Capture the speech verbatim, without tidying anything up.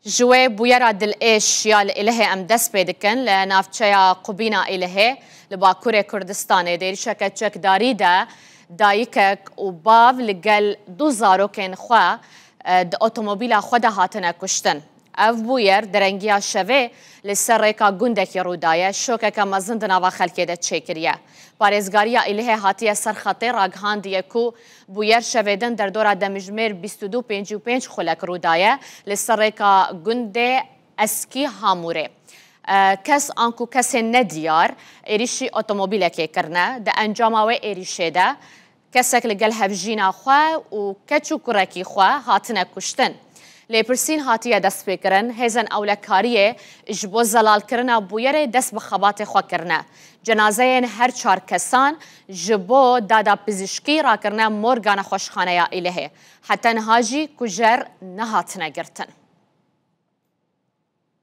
Ji wê bûyera dilêş ya li Êlihê em dest pê dikin. Li navçeya Qubîna Êlihê li Bakurê Kurdistanê di êrîşeke çekdarî de dayikek û bav li gel du zarokên xwe, e, di otomobîla xwe de hatine kuştin. Ev bûyer di rengiya şevê li ser rêka gundekî rû daye, şokeke mezin di nava xelkê de çêkiriye. Parêzgariya Êlihê hatiye ser xetê ragihandiye ku bûyer şevê din derdora demjimêr bîst û du pêncî û pênc xulek rû daye li ser rêka gundê Eskî Hamûrê. E, kes anku kesên nediyar êrîşî otomobîlekê kirine. Di encama wê êrîşê de kesek li gel hevjîna xwe û keç û kurekî xwe hatine kuştin. Lêpirsîn hatiye destpêkirin, hêzên ewlekariyê ji bo zelalkirina bûyerê dest bi xebatê xwe kirine. Cenazeyên her çar kesan ji bo dada pizîşkî rakirine morga nexweşxaneya Êlihê. Heta niha jî kujer nehatine girtin.